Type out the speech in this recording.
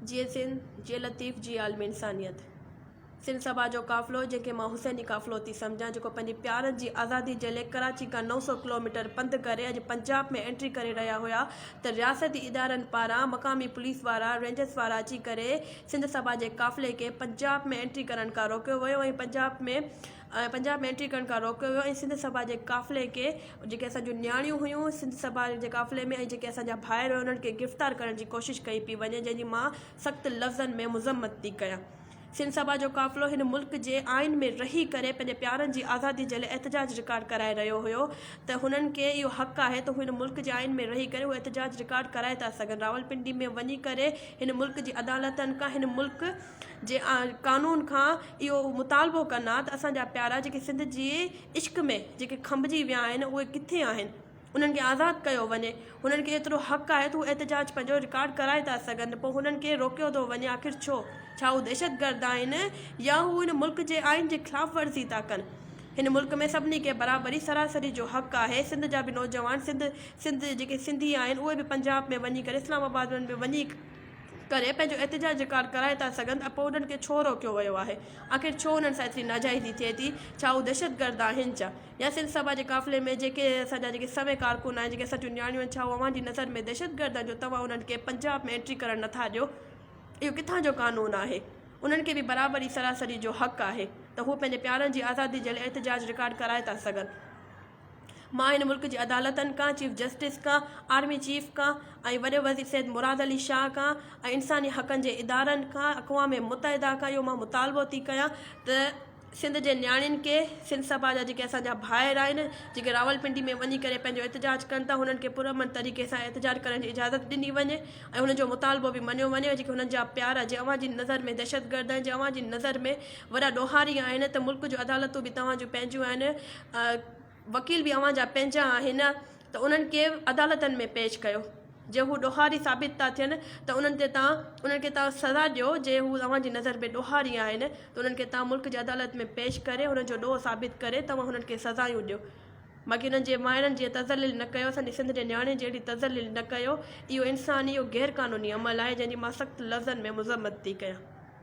جيئي سنڌ، جيئي لطيف، جيئي عالمي انسانيت. سنڌ سڀا جو قافلو جنهن کي مان حسيني قافلو ٿي سمجهان جيڪو پنهنجي پيارن جي آزادي جي لئي ڪراچي کان 900 ڪلوميٽر پنڌ ڪري اڄ پنجاب ۾ انٽري ڪري رهيا هيا ته رياستي ادارن پاران مقامي پوليس وارا رينجرس وارا اچي ڪري سنڌ سڀا جي قافلي کي پنجاب ۾ انٽري ڪرڻ کان روڪيو ويو ۽ پنجاب ۾ پنجاب ۾ انٽري ڪرڻ کان روڪيو ويو ۽ سنڌ سڀا جي قافلي کي جيڪي اسان جون نياڻيون هيون سنڌ سڀا جي قافلي ۾ ۽ جيڪي اسان جا ڀائر هيا انهن کي گرفتار ڪرڻ جي ڪوشش ڪئي پئي وڃي جنهن جي مان سخت لفظن ۾ مذمت ٿي ڪيان. سنڌ سڀا جو قافلو هن ملڪ جي آئين ۾ رهي ڪري پنهنجي پيارن جي آزادي جي لاء احتجاج رڪارڊ ڪرائي رهيو هيو ته هنن کي اهو حق آهي ته هو هن ملڪ جي آئين ۾ رهي ڪري اهو احتجاج رڪارڊ ڪرائي ٿا سگهن راولپنڊي ۾ وڃي ڪري هن ملڪ جي عدالتن کان هن ملڪ جي قانون کان اهو مطالبو ڪن ها ته اسان جا پيارا جيڪي سنڌ جي عشق ۾ جيڪي کنڀجي ويا آهن اهي ڪٿي آهن انهن کي آزاد ڪيو وڃي هنن کي ايترو حق آهي ته هو احتجاج پنهنجو رڪارڊ ڪرائي ٿا سگهن پوء هنن کي روڪيو ٿو وڃي آخر ڇو ڇا هو دهشتگرد آهن يا هو هن ملڪ جي آئين جي خلاف ورزي ٿا ڪن هن ملڪ ۾ سڀني کي برابري سراسري جو حق آهي سنڌ جا به نوجوان سنڌ سنڌ جيڪي سنڌي آهن اهي به پنجاب ۾ وڃي ڪري اسلام آباد ۾ وڃي ڪري پنهنجو احتجاج رڪارڊ ڪرائي ٿا سگهن ته پوء انهن کي ڇو روڪيو ويو آهي؟ آخر ڇو انهن سان ايتري ناجائزي ٿئي ٿي؟ ڇا هو دهشتگرد آهن ڇا؟ يا سنڌ سڀا جي قافلي ۾ جيڪي اسان جا جيڪي سوين ڪارڪن آهن جيڪي اسان جون نياڻيون آهن ڇا هو اوهان جي نظر ۾ دهشتگرد آهن جو توهان انهن کي پنجاب ۾ انٽري ڪرڻ نٿا ڏيو؟ اهو ڪٿان جو قانون آهي؟ انهن کي به برابري سراسري جو حق آهي ته هو پنهنجي پيارن جي آزادي جي لاء احتجاج رڪارڊ ڪرائي ٿا سگهن. مان هن ملڪ جي عدالتن کان، چيف جسٽس کان، آرمي چيف کان ۽ وڏي وزير سيد مراد علي شاهه کان ۽ انساني حقن جي ادارن کان، اقوام متحده کان اهو مان مطالبو ٿي ڪيان ته سنڌ جي نياڻين کي، سنڌ سڀا جا جيڪي اسان جا ڀائر آهن، جيڪي راولپنڊي ۾ وڃي ڪري پنهنجو احتجاج ڪن ٿا، هنن کي پرامن طريقي سان احتجاج ڪرڻ جي اجازت ڏني وڃي ۽ هنن جو مطالبو به مڃيو وڃي ۽ جيڪي هنن جا پيارا، جي اوهان جي نظر ۾ دهشتگرد آهن، جي اوهان جي نظر ۾ وڏا ڏوهاري آهن ته ملڪ جون عدالتون به توهان جون پنهنجون آهن، وڪيل به اوهان جا پنهنجا آهن ته انهن کي عدالتن ۾ پيش ڪيو. جي هو ڏوهاري ثابت ٿا ٿين ته انهن تي توهان انهن کي توهان سزا ڏيو. جي هو اوهان جي نظر ۾ ڏوهاري آهن ته انهن کي توهان ملڪ جي عدالت ۾ پيش ڪري انهن جو ڏوهه ثابت ڪري توهان انهن کي سزايون ڏيو. باقي انهن جي مائرن جي تذليل نه ڪيو. اسان جي سنڌ جي نياڻين جي اهڙي تذليل نه ڪيو. اهو انساني اهو غير قانوني عمل آهي جنهن جي مان سخت لفظن ۾ مذمت ٿي ڪيان.